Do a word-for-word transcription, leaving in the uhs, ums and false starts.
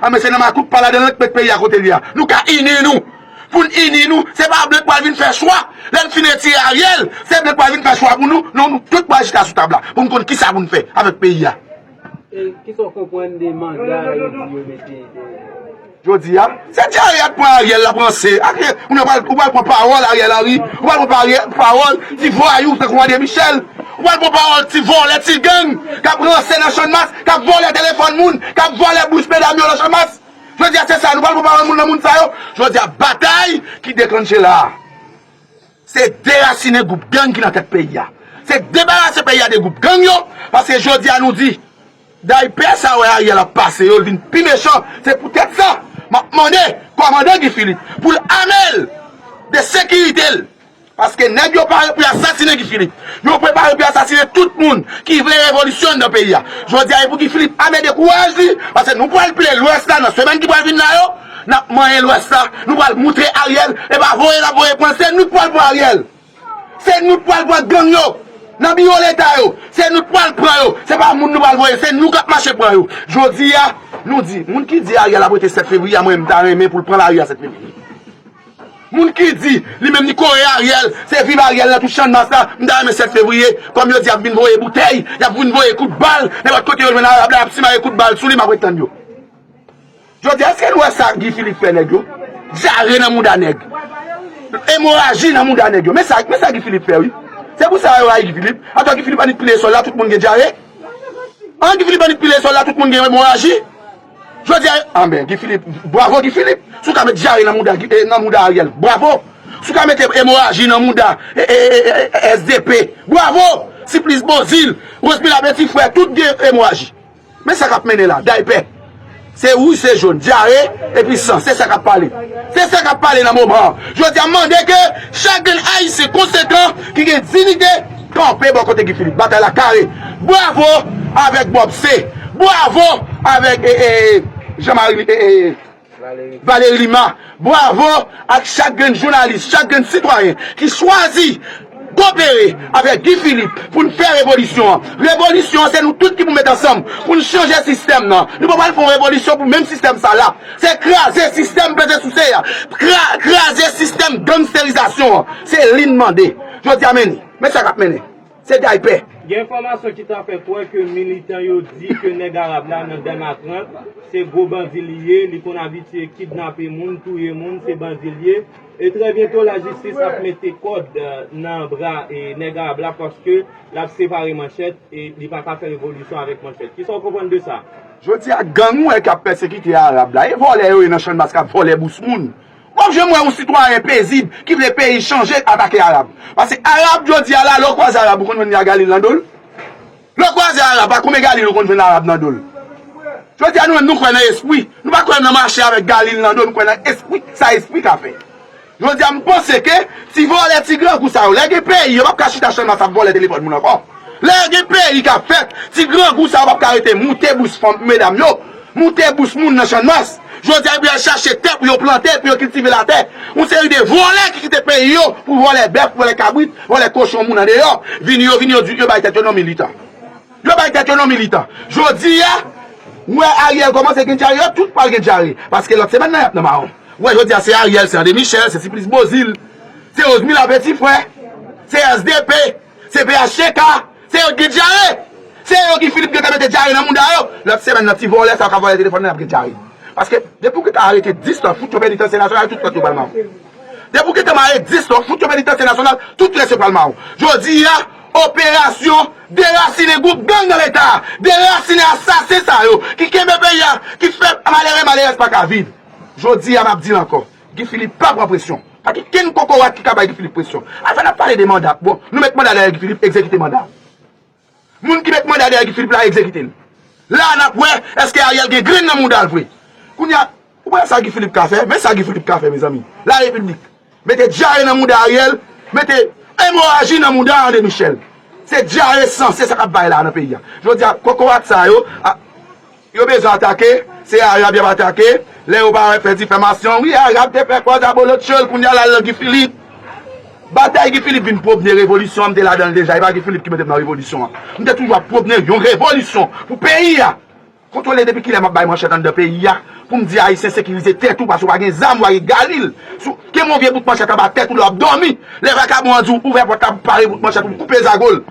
Anben, se nan makout pa ladan l k met peyi a kote l ye a. Nou ka ini nou. Pou n ini nou, se pa blan k pral vin fè chwa. Lè n fin retire Ariel, se blan k pral vin fè chwa pou nou. Non, nou tout pral chita sou tab la pou n konn kisa pou n fè avèk peyi a. E kisa w konprann de manda yo di yo mete dèyè? Jodi a, se dyare y ap pran Ariel la pran se. Ak, ou pral, ou pral pran pawòl Ariel Henry, ou pral pran pawòl ti vwayou tankou André Michel, ou pral pran pawòl ti vòlè ti gang k ap ranse nan Channmas, k ap vòlè telefòn moun, k ap vòlè bous medam yo nan Channmas. Jodi a se sa, nou pral pran pawòl moun nan moun sa yo. Jodi a batay ki deklanche la a. Se derasinen gwoup gang ki nan tèt peyi a. Se debarase peyi a de gwoup gang yo, paske jodi a nou di, daypè sa wè Ariel ap pase yo, l vin pi mechan. Se poutèt sa, m ap mande kòmandan Guy Philippe pou l ame l de sekirite l. Paske nèg yo pare pou y asasinen Guy Philippe. Yo prepare pou y asasinen tout moun ki vle revolisyon anndan peyi a. Jodi a, e pou Guy Philippe ame de kouraj li, paske nou pral pile Lwès la nan semèn ki pral vin la yo. N ap manyen Lwès la. Nou pral moutre Ariel, e pa voye n ap voye pran, se nou k pral pran Ariel. Se nou k pral pran gang yo nan biwo leta yo. Se nou k pral pran yo. Se pa moun nou pral voye, se nou k ap mache pran yo. Jodi a, nou di, moun ki di Ariel ap rete sèt fevriye a, mwen menm m ta renmen pou l pran lari a sèt fevriye. Moun ki di li menm li kore Ariel, se viv Ariel nan tout Channmas la, m ta renmen sèt fevriye, kòm yo di y ap vin voye boutèy, y ap vin voye kout bal, nenpòt kote yo jwenn Arab la, y ap simaye kout bal sou li, m ap ret tann yo. Jodi a, èske nou wè sa Guy Philippe fè nèg yo? Dyare nan mouda nèg. Emoraji nan mouda nèg yo. Men sa, men sa Guy Philippe fè, wi. Se pou sa yo rayi Guy Philippe. Atò Guy Philippe annik pile sòl la, tout moun gen dyare. An Guy Philippe annik pile sòl la, tout moun gen emoraji. Jodi a, anben, Guy Philippe, bwavo Guy Philippe. Si w ka met dyare nan mouda, Guy- eh, nan mouda Ariel, bwavo. Si w ka mete emoraji nan mouda eh, eh, eh, eh, S D P, bwavo. Siplis Bozil, Rosmila Petit Frè, tout gen emoraji. Men sa k ap mennen la, daypè. Se wouj, se jòn, dyare, epi san. Se sa k ap pale. Se sa k ap pale nan moman an. Jodi a, m mande ke chak grenn Ayisyen konsekan ki gen diyite kanpe bò kote Guy Philippe. Batay la kare. Bwavo avèk Bob C. Bwavo avèk eh, eh, Jean-Marie eh, eh, Valéry Lima. Bwavo ak chak grenn jounalis, chak grenn sitwayen ki chwazi kopere avèk Guy Philippe pou n fè revolisyon an. Revolisyon an, se nou tout ki pou met ansanm pou n chanje sistèm nan. Nou pa pral fè yon revolisyon pou menm sistèm sa la. Se kraze sistèm peze souse a. Kra, kraze sistèm gangsterizasyon an. Se li n mande. Jodi a, men li. Men sa k ap mennen. Se daypè. Gen enfòmasyon ki ta fè kwè ke militan yo di ke nèg Arab la nan Dèlma trant, se gwo bandi li ye, li konn abitye kidnape moun, touye moun, se bandi l ye. E trè byento lajistis ap mete kòd nan bra e nèg Arab la paske l ap separe manchèt e li pa ka fè revolisyon avèk manchèt. Kisa w konprann de sa? Jodi a, gang ou wè k ap pèsekite Arab la, e vòlè yo ye nan Channmas k ap vòlè bous moun. W ap janm wè yon sitwayen pezib ki vle peyi chanje atake Arab. Paske Arab jodi a la, lè w kwaze Arab, ou konn jwenn li ak galil nan do l. Lè w kwaze Arab, ak konbyen galil ou konn jwenn Arab nan do l? Jodi a nou menm nou kwè nan espri. Nou pa kwè nan mache avèk galil nan do, nou kwè nan espri, sa espri ka fè. Jodi a m panse ke ti vòlè, ti grangou sa yo, lè gen peyi, yo p ap ka chita Channmas ap vòlè telefòn moun ankò. Lè gen peyi k ap fèt, ti grangou sa yo p ap ka rete moute bous fanm, medam yo. Moute bous moun nan Channmas. Jodi a, yo pral chache tè pou yo plante, pou yo kiltive latè. Yon seri de vòlè ki kite peyi yo pou vòlè bèf, vòlè kabrit, vòlè kochon moun andeyò. Vini yo, vini yo di, yo bay tèt yo non militan. Yo bay tèt yo non militan. Jodi a, ou wè Ariel kòmanse gen dyare, yo tout pral gen dyare. Paske lòt semèn nan, y ap nan mawon. Ou wè, jodi a, se Ariel, se André Michel, se Siplis Bozil, se Rosmila Petit Frè, se S D P. Se P H T K, se yo ki gen dyare. Se yo ki Philippe gentan mete dyare nan mouda yo. Lòt semèn nan ti vòlè sa yo k ap vòlè telefòn nan y ap gen dyare. Paske depi w gentan arete dis lòt, fout yo penitansye nasyonal, tout lòt yo pral mawon. Depi w gentan mare dis lòt, fout yo penitansye nasyonal, tout rès yo pral mawon. Jodi a, operasyon derasinen gwoup gang nan leta a, derasinen asasen sa yo ki kenbe peyi a, ki fè malere malerèz pa ka viv. Jodi a, m ap di l ankò, Guy Philippe pa pran presyon. Pa gen kenn kokorat ki ka bay Guy Philippe presyon. Afè n ap pale de manda. Bon, nou met manda dèyè Guy Philippe, egzekite manda. Moun ki met manda dèyè Guy Philippe la, egzekite l. La a n ap wè èske Ariel gen grenn nan mouda l vre. Kounye a, ou wè sa Guy Philippe ka fè? Men sa Guy Philippe ka fè, mezanmi. Larepiblik. Mete dyare nan mouda Ariel, mete emoraji nan mouda André Michel. Se dyare san, se sa k ap bay la nan peyi a. Jodi a, kokorat sa yo, a, Yo bezwen atake, se Arab y ap atake. Lè yo pa fè difèmasyon, wi, Arab te fè kòz abolotcho l, kounye a l al nan Guy Philippe. Batay Guy Philippe vin pwomne revolisyon an, m te ladan l deja, e pa Guy Philippe ki mete m nan revolisyon an. M te toujou ap pwomne yon revolisyon pou peyi a. Kontwole depi kilè m ap bay manchèt anndan peyi a pou m di Ayisyen sekirize tèt ou paske w pa gen zam, w pa gen galil. Kenbe yon vye bout manchèt anba tèt ou lè w ap dòmi. Lè vakabon an di w ouvè pòt la pou pare bout manchèt ou, koupe zago l.